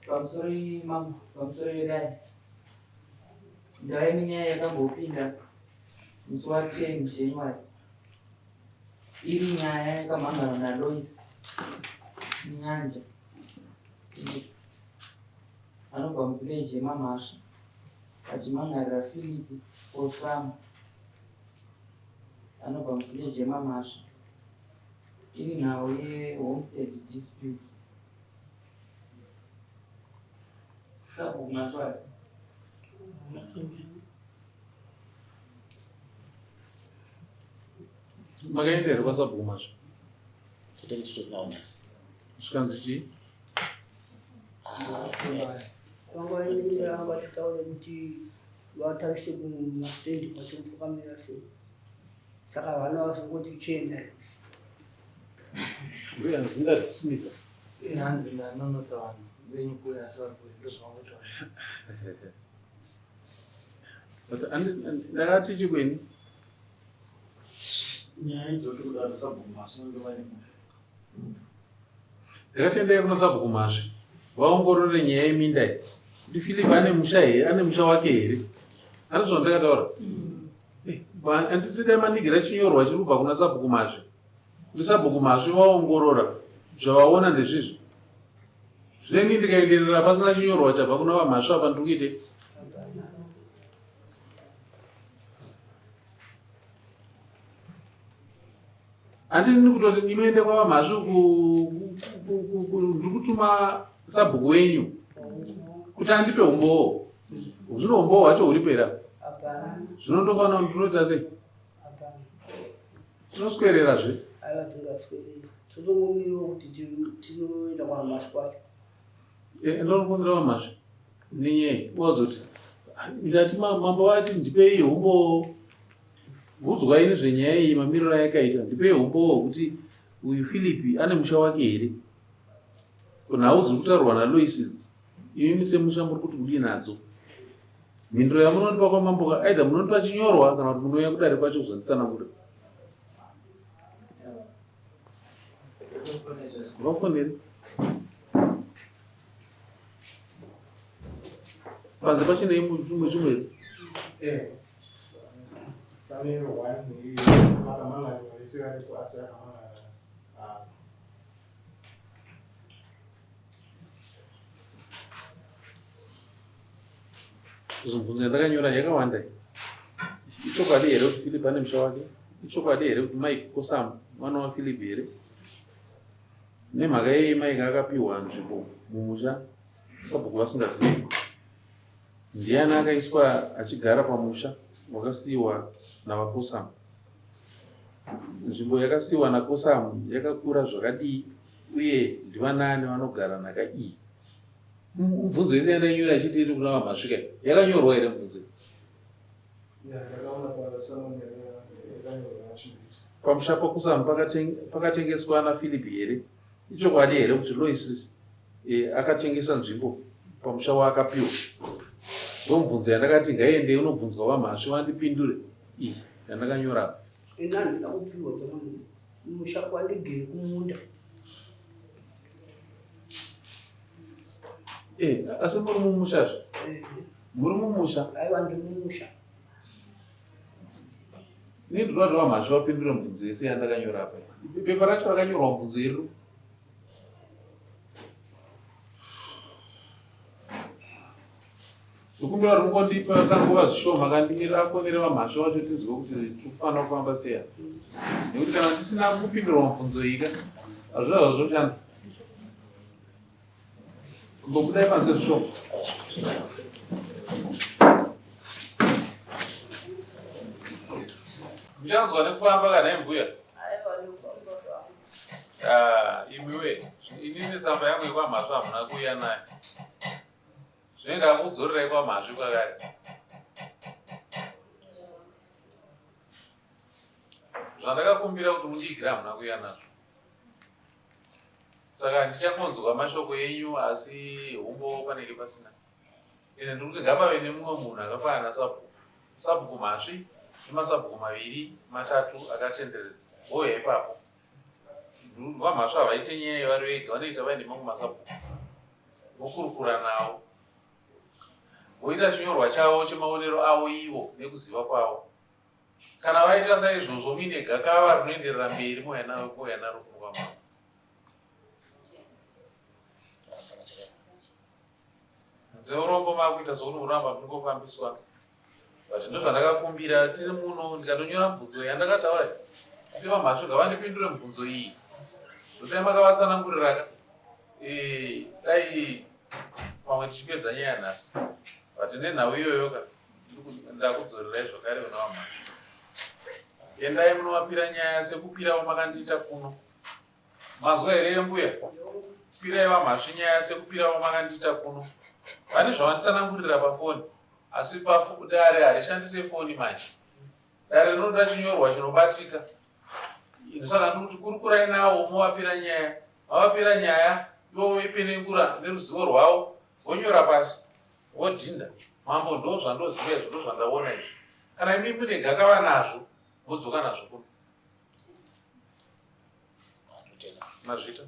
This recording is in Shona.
Pamusoro mambo, pamusoro vedare. Ndauya nenyaya yakambopinda musi wa 10 January. Iri nyaya yakamhangarwa naLois Sinyanja. Anobva muvillage yemaMhasva achimhan'arira Philip Osama anobva muvillage yemaMhasva. Iri nhau yehomestead dispute. Sabhuku Maswari. Makaenda here kwasabhuku Maswa? Zvikanzi chii? Vanga vachitaura kuti vatarise kumastendi kwacho kuti kwakamira sei. Saka vana vazongoti chiendai. Mbuya nzinga dismissa. Hanzi ndanonotsa vanhu venyu kuuya asi vari kuuya ndozvavangotaura. But ndakati chikweni. Nyaya idzoki kuda sabhuku Mhasvi vange varimo. Ndakati endai kuna sabhuku Mhasvi vaongorore nyaya yeminda iyi. Kuti Philip ane musha here, ane musha wake here? Ani zvandakataura? Eh, anditi dai mandigira chinyorwa chiri kubva kuna sabhuku Mhasvi. Kuti sabhuku Mhasvi vaongorora zvavaona ndezvizvi. Zvino ini ndikaenderera pasina chinyorwa chabva kuna vaMhasvi apa ndiri kuitei? Handini kutoti ndinoende kwavaMhasvi ndiri kutuma sabhuku wenyu kuti andipe umbowo. Zvino umbowo hwacho huripo here apa? Zvino ndofanira ndinoita sei? Tinoswerera zve. Aiwa tingaswerera. Totongomirawo kuti tinoenda kwaMhasvi kwacho. Eh, ndonofonera vaMhasvi nenyaya wazoti ndati mambo vati ndipei humbowo hudzwai nezvenyaya iyi mamiriro ayakaita ndipei humbowo hwekuti uyu Philip ane musha wake here nhau dziri kutaurwa naLois idzi imimi semusha muri kuti kudii nadzo mhinduro yamunondipa kwamambo ka either munondipa chinyorwa kana kuti munouya kudare kwacho kuzonditsanangura vafoneri panze pachine chimwe chimwe eh, pane one vakamangana vese varipo asi akamangana ah. Mibvunzo yandakanyora yakawanda iyi. Ichokwadi here kuti Philip ane musha wake? Ichokwadi here kuti Mike Kosamu mwana waPhilip here? Nemhaka yei Mike akapiwa nzvimbo mumusha sabhuku vasingazivi? Ndiani akaiswa achigara pamusha wakasiiwa navaKosamu? Nzvimbo yakasiiwa naKosamu yakakura zvakadii uye ndivanaani vanogara nhaka iyi? Mubvunzo yese yandainyora ichiti iri kuna vaMhasvika yakanyorwa here mubvunzo iyi? Pamusha paKusamu pakatengeswa naPhilip here? Ichokwadi here kuti Lois e, akatengesa nzvimbo pamusha waakapiwa? Ndomubvunzo yandakati ngaiende unobvunzwa vaMhasvi vandipindure iyi yandakanyora apa. Ini handina kupiwa musha kwandigere kumunda. Eh, asi muri mumusha zve? Eh. Muri mumusha? Aiwa ndiri mumusha. Ini ndinoda kuti vamhasvi vapindure mubvunzo yese yandakanyora apa. Pepa racho rakanyorwa mubvunzo iri. Ndokumbira kuti mungondipa kanguva zvishoma kandimirira afonere vamhasvi vacho tinzwe kuti tiri kufanira kufamba sei apa. Nekuti kana ndisina kupindura mubvunzo iyi ka hazvina zvazvoshanda. Kumbobudai panze zvishoma. Muchanzwa nekufamba kana imbuya? Ah, imiwe, inini tsamba yangu yekwamhasva hamuna kuuya nayo. Zvino ndakudzorerai kwamhasvi kwakare. Zvandakakumbira kuti mundiigire hamuna kuuya nazvo. Saka ndichangonzwa mashoko enyu asi humbowo panenge pasina. Ende ndiri kuti ngapave nemumwe munhu akafanana nasabhuku. Sabhuku Mhasvi nemasabhuku maviri matatu akatenderedza. Vouya ipapo. VaMhasvi havaite nyaya vari vega vanoita vaine mamwe masabhuku. Vokurukura navo. Voita chinyorwa chavo chemaonero avo ivo nekuziva kwavo. Kana vaita saizvozvo muine gakava rinoenderera mberi mouya naro kuno kwamambo. Dzeurombo makuita sokuti muramba mungofambiswa but ndozvandakakumbira tiri muno ndikatonyora mubvunzo yandakataura kuti vamhashu ngavandipindure mubvunzo iyi ndodai makavatsananguriraka eh, dai pamwe tichipedza nyaya nhasi but nenhau iyoyo ka ndakudzorerai zvakare vana vamhashu endai munovapira nyaya sekupira wamakandiita kuno Manzwa here mbuya? Pirai vaMhasvi nyaya sekupira kwamakandiita kuno. Vane zvavanditsanangurira pafoni asi dare harishandise foni manje. Dare rinoda chinyorwa chinobatika. Saka ndikuti kurukurai navo movapira nyaya. Mavapira nyaya ivo voipenengura neruzivo rwavo vonyora pasi vodhinda. Mambo ndozvandoziva izvo ndozvandaona izvi. Kana imi mune gakava nazvo modzoka nazvo kuno. Mazvita.